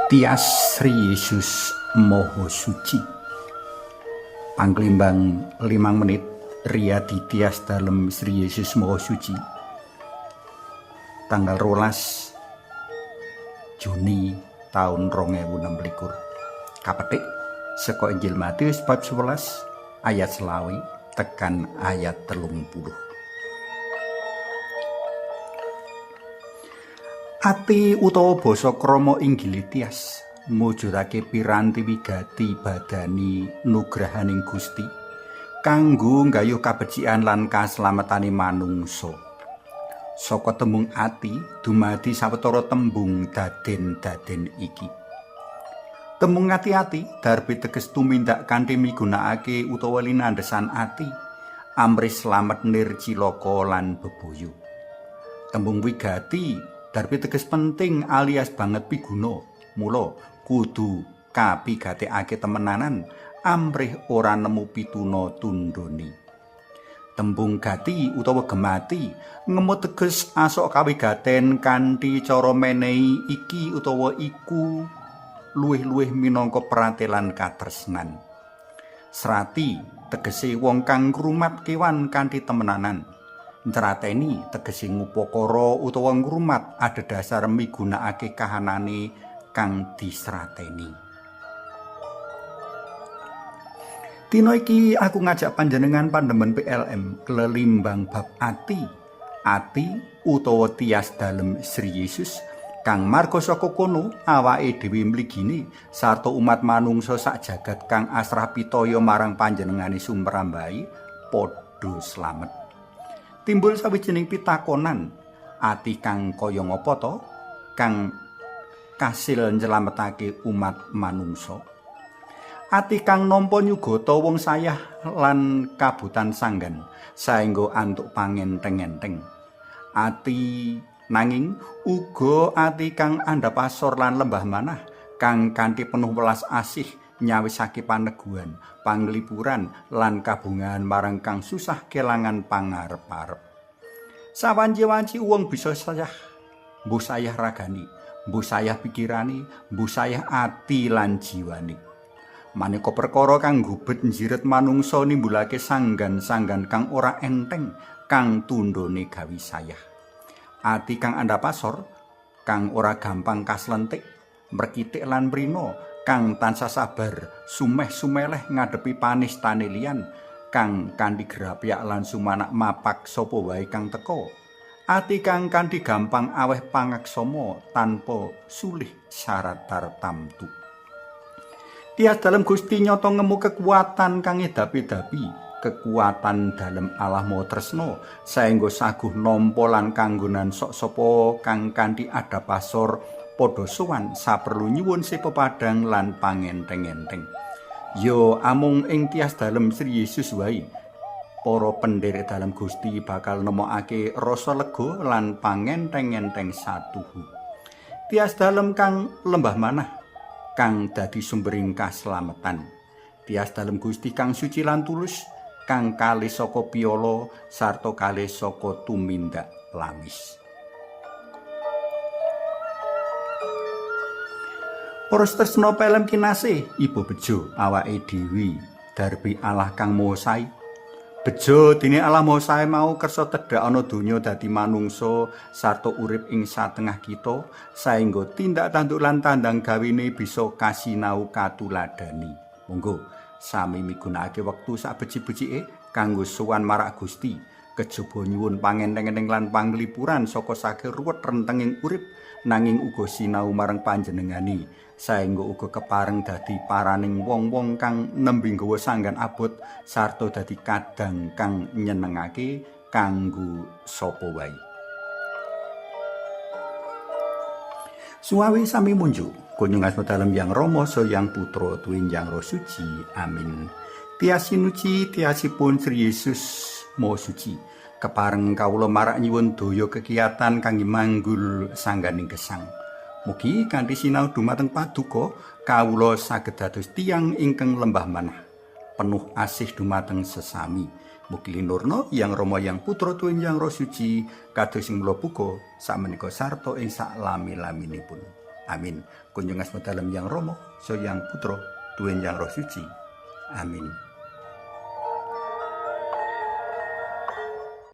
Tias Sri Yesus Maha Suci. Pangklimbang 5 menit riyadi tias dalem Sri Yesus Maha Suci. Tanggal 12 Juni tahun 2026. Kapetik saka Injil Matius bab 11 ayat 25 tekan ayat 30. Ati utawa basa krama inggile tias mujudake piranti wigati badani nugrahaning Gusti kanggo nggayuh kabecikan lan kaslametane manungsa. Saka tembung ati dumadi sawetara tembung daden-daden iki. Tembung ati-ati darbe teges tumindak kanthi migunakake utawa linandhesan ati amrih slamet nir cilaka lan bebaya. Tembung wigati darbe teges penting alias banget piguna. Mula kudu kapigatekake temenanan amrih ora nemu pituna tundhone. Tembung gati utawa gemati ngemut teges asok kawigaten kanthi cara menehi iki utawa iku luwih-luwih minangka pratelan katresnan. Srati tegese wong kang ngrumat kewan kanthi temenanan. Ncrateni tegese ngupakara utawa ngrumat adhedhasar migunakake kahanane kang disrateni. Dina iki aku ngajak panjenengan pandemen PLM lelimbang bab ati. Ati utawa tias dalem Sri Yesus kang marga saka kono awake dhewe mligine sarta umat manungsa sak jagat kang asrah pitaya marang panjenengane sumrambahi padha slamet. Timbul sawijining pitakonan, ati kang kaya ngapa to kang kasil nyelametake umat manungsa? Ati kang nampa nyugata wong sayah lan kabutan sanggan saengga antuk pangenteng-enteng. Ati nanging uga ati kang andhap asor lan lembah manah kang kanthi penuh welas asih nyawisake paneguhan, panglipuran lan kabungahan marang kang susah kelangan pangarep-arep. Sawanci-wanci wong bisa sayah, mbuh sayah ragane, mbuh sayah pikirane, mbuh sayah ati lan jiwane. Maneka perkara kang gubet njiret manungsa nimbulake sanggan-sanggan kang ora enteng kang tundhone gawi sayah. Ati kang andhap asor, kang ora gampang kaslentik, mrekitik lan mrina, kang tansah sabar, sumeh-sumeleh ngadepi panistane liyan, kang kanthi grapyak lan sumanak mapak sapa wae kang teka. Ati kang kanthi gampang aweh pangaksama tanpa sulih syarat tartamtu. Tias dalem Gusti nyata ngemu kekuatan kang edapi-dapi, kekuatan dalem Allah Maha Tresna saengga saguh nampa lan kanggonan sok sapa kang kanthi adhap asor padha sowan saperlu nyuwun sepepadang lan pangenteng-enteng. Ya amung ing tias dalem Sri Yesus wae para penderek dalem Gusti bakal nemokake rasa lega lan pangenteng-enteng satuhu. Tias dalem kang lembah manah kang dadi sumbering kaslametan. Tias dalem Gusti kang suci lan tulus, kang kalih saka piala sarta kalih saka tumindak lamis. Para tresna pelem kinasih, ibu bejo awake dhewe darbi Allah kang Maha Sae. Bejo dene Allah Maha Sae mau kersa tedhak ana donya dadi manungsa sarta urip ing satengah kita saengga tindak tanduk lan tandang gawene bisa kasinau katuladani. Monggo sami migunakake wektu sak becik-becike kanggo sowan marak Gusti, kejaba nyuwun pangenteng-enteng lan panglipuran saka sake ruwet rentenging urip, nanging uga sinau marang panjenengane saengga uga kepareng dadi paraning wong-wong kang nembe nggawa sanggan abot sarta dadi kadang kang nyenengake kanggo sapa wae. Suwawi sami munjuk kunjung asma dalem Yang Rama Yang Putra tuwin Yang Roh Suci. Amin. Tias sinuci tiasipun Sri Yesus Maha Suci, kepareng kawula marak nyuwun daya kekiyatan kangge manggul sangganing gesang. Mugi kanthi sinau dumateng paduka kawula saged dados tiyang ingkang lembah manah, penuh asih dumateng sesami. Mugi linurna Yang Rama Yang Putra tuwin Yang Roh Suci kados ing mula buka sakmenika sarta ing sak lami-laminipun. Amin. Kunjung asma dalem Yang Rama, Yang Putra, Tuwin Yang Roh Suci. Amin.